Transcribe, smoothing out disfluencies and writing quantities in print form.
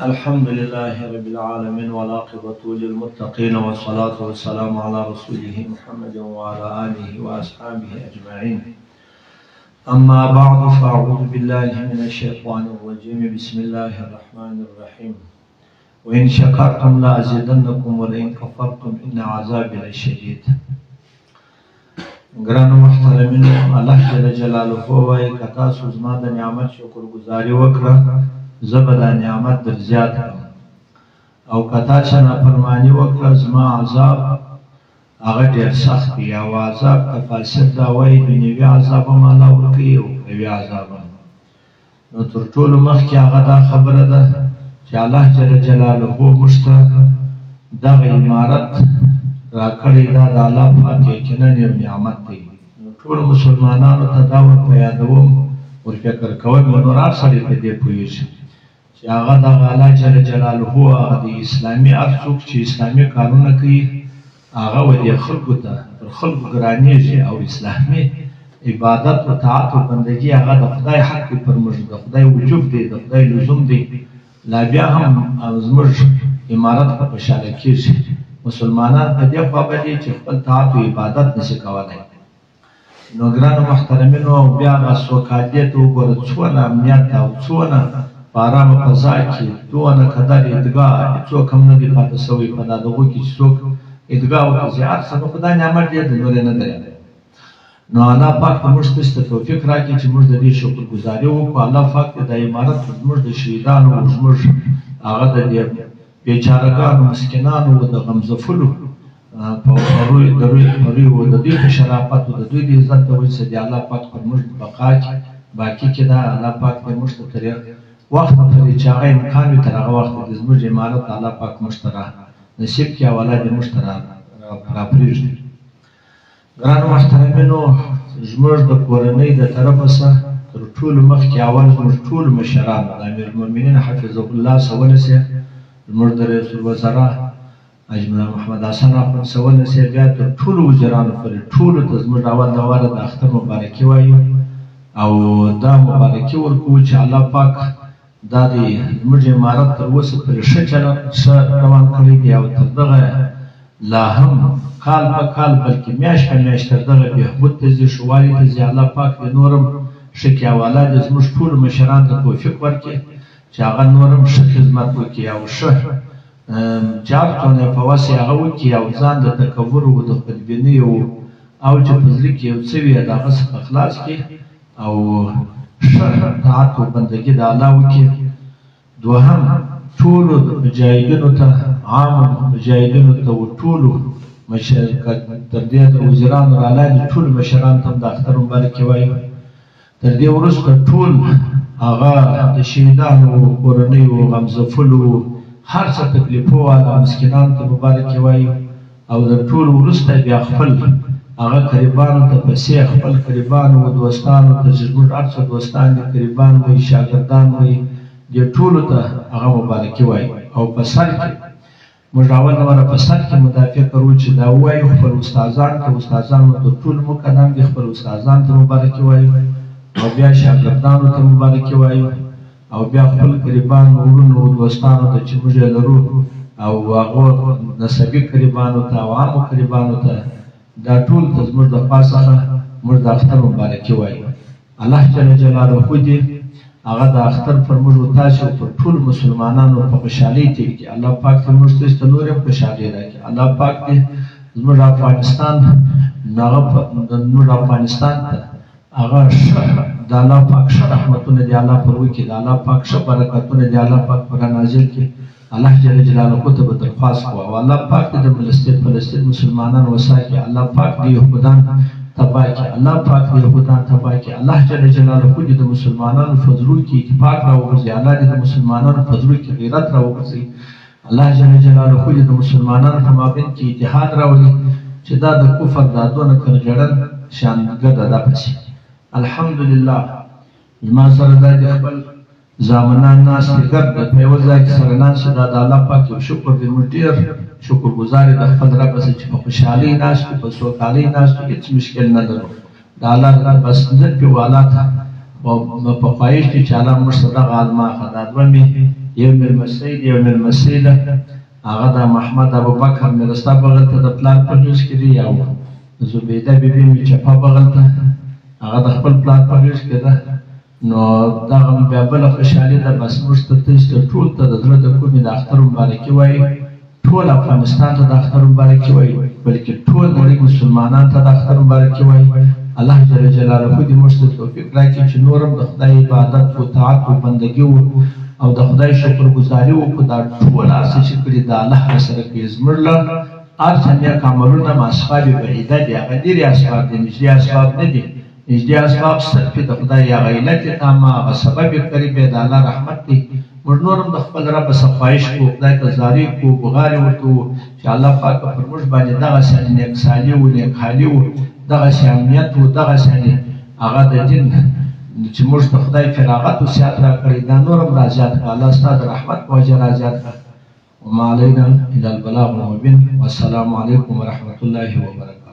الحمد لله رب العالمين والعاقبة للمتقين والصلاة والسلام على رسوله محمد وعلى آله وأصحابه أجمعين. أما بعد، فأعوذ بالله من الشيطان الرجيم. بسم الله الرحمن الرحيم. وإن شكرتم لأزيدنكم ولئن كفرتم إن عذابي لشديد. ګرانو محترمینو، الله جل جلاله وایي: که تاسو زما د نعمت شکرګزاري وکړه، زه به دا نعمت در زیات کړم، او که تاسو نافرماني وکړه، زما عذاب هغه ډېر سخت دی. او عذاب تفاسیر دا وایي، دنیوي عذاب هم الله ورکوي او اخروي عذاب هم. نو تر ټولو مخکې هغه دا خبره ده چې الله جل جلاله موږ ته دغه امارت راکړی، دا د الله پاک یقینا یو نعمت دی. نو ټولو مسلمانانو ته دا ور په یادوم، ور فکر کوم، نور هر سړی په دې پوهېږي چې هغه دغه الله جل جلاله هغه د اسلامي، هر څوک چې اسلامي کارونه کوي، هغه و دې خلکو ته پر خلکو ګرانېږي. او اسلامي عبادت او طاعت او بندګي هغه د خدای حق دی پر موږ، د خدای وجوب دی، د خدای لزوم دی. لا بیا هم زموږ امارت په خوشحاله کېږي. مسلمانان په دې خوا به دي چې خپل طاعت او عبادت نشي کولی. نو ګرانو محترمینو، او بیا هغه سوکالۍ ته وګوره، څونه امنیت او څونه په ارامه فضا کې، دونه قدر عیدګاه، هېڅوک هم نه دی پاتې شوی په دا دغو کې چې څوک عیدګاه ورته ځي. هر څه، نو خو دا نعمت ډېر دی، نور یې نه دی. نو الله پاک دې موږ تاسو ته توفیق راکړي چې موږ د دې شکرګزاري وکړو. الله پاک دې دا امارت زموږ د شهیدانو او زموږ هغه د دې بیچارهګانو، مسکینانو او د غمځپلو په روی د روی په روی او د دوی په شرافت او د دوی د عزت د وجې څخه دې الله پاک پر موږ بقا کې باقي کې. دا الله پاک دې موږ ته تر وخته پورې چې هغه امکان وي، تر هغه وخته دې زموږ امارت الله پاک موږ ته را نصیب کړي او الله دې موږ ته را را پرېږدي. ګرانو محترمینو، زموږ د کورنۍ د طرفه څخه تر ټولو مخکې اول زموږ ټولو مشرانو، د امیرالمؤمنین حفظه الله څخه ونیسې، زموږ د رئیس الوزرا حاجي ملا محمد حسن اخوند څخه ونیسې، بیا تر ټولو وزیرانو پورې، ټولو ته زموږ اول د واره د اختر مبارکي وایو او دا مبارکي ورکوو چې الله پاک دا دی زموږ امارت تر اوسه پورې ښه چلند، ښه روان کړی دی او تر دغه لا هم کال په کال، بلکې میاشت په میاشت تر دغه بهبود ته ځي، ښه والي ته ځي. الله پاک دې نور هم ښه کړي او الله دې زموږ ټولو مشرانو ته توفیق ورکړي چې هغه نور هم ښه خدمت وکړي او ښه چې هر څونه یې په وس هغه وکړي او ځان د تکبر او د خودبینۍ او چې په زړه کې یو څه وي، د هغه څخه خلاص کړي او ښه طاعت او بندګي د الله وکړي. دوهم، ټولو مجاهدینو ته، عامو مجاهدینو ته او ټولو مشر، تر دې د وزیرانو را لاندې ټولو مشرانو ته هم د اختر مبارکي وایو. تر دې وروسته ټول هغه د شهیدانو کورنیو، غمځپلو، هر څه تکلیفو والا مسکینانو ته مبارکي وایو. او د ټولو وروسته بیا خپل هغه قریبانو ته پسې، خپل قریبانو او دوستانو ته چې زموږ هر څه دوستان دي، قریبان وي، شاګردان وي، دې ټولو ته هغه مبارکي وایو. او په سر کې موږ اول واره په سر کې مو دا فکر و چې دا ووایو خپل استادان ته. استادان مو تر ټولو مقدم دي. خپل استادان ته مبارکي وایو او بیا شاګردانو ته مبارکي وایو او بیا خپل قریبانو، وروڼو او دوستانو ته چې موږ یې لرو او هغو نسبي قریبانو ته او عامو قریبانو ته، دا ټول ته زموږ د خوا څخه موږ د اختر مبارکي وایو. الله جل جلاله دې هغه د اختر پر موږ او تاسو او پر ټولو مسلمانانو په خوشحالۍ تېر کړي. الله پاک دې موږ تاسو ته نور هم خوشحالۍ راکړي. الله پاک دې زموږ افغانستان هغه زموږ افغانستان ته هغه ښه د الله پاک ښه رحمتونه دې الله پر وکړي، د الله پاک ښه برکتونه دې الله پاک پر نازل کړي. الله جل جلاله ته به درخواست کوو او الله پاک دې د فلسطین مسلمانان وساتي. الله پاک دې یهودان تباه کړي. الله پاک دې یهودان تباه کړي. الله جل جلاله دې د مسلمانانو په زړو کې اتفاق راوګرځي. الله دې د مسلمانانو په زړو کې غیرت راوګرځي. الله جل جلاله دې د مسلمانانو په مابین کې اتحاد راولي چې دا د کفر دا دونه کرغېړن شان ګډه ده پسې. الحمدلله، زما سره دا دې خپل زامنان ناست دي، ګرد په یوه ځای کې سره ناست یو. دا د الله پاک یو شکر دی. موږ ډېر شکر ګزار یو د خپل رب څخه چې په خوشحالۍ ناست یو، په سوکالۍ ناست یو، هېڅ مشکل نه لرو. د الله بس نن پې والا ته په خواهش دي چې الله موږ ته دغه الماخه دا دوه مې یو مېلمسۍ دی، یو مېلمسۍ ده. هغه د محمد ابوبکر مې رستا بغل ته د پلار په غېږ کې دی، او زبیده بیبي مې چپه بغل ته هغه د خپل پلار په غېږ کې ده. نو دغه بیا بله خوشحالي ده. بس موږ ته تاسو ته ټول ته د زړه د کومې د اختر مبارکي وایي، ټول افغانستان ته د اختر مبارکي وایي، بلکې ټول نړۍ مسلمانان ته د اختر مبارکي وایي. الله جل جلاله دې موږ ته توفیق راکړي چې نور هم د خدای عبادت و طاعت و بندګي و او د خدای شکرګزاري وکړو. دا ټول هر څه چې کړي دا الله راسره کوي. زموږ له هر څه نیک عملونه هم اسباب بعیده دي، هغه لیرې اسباب دي، نږدې اسباب نه دي. نږدې اسباب صرف د خدای هغه علت تامه، هغه سبب قریب د الله رحمت دی. موږ نور هم د خپل رب څخه خواهش کوو، خدای ته زارۍ کوو، بغارې ورته وو چې الله پاک پر موږ باندې دغسې نیک سالي و، نیک حالي و، دغسې امنیت و، دغسې هغه د دین چې موږ ته خدای فراغت و صحت راکړی، دا نور هم را زیات کړه. الله ستا د رحمت په وجه را زیات کړه. وما علينا إلا البلاغ المبين، والسلام عليكم ورحمة الله وبركاته.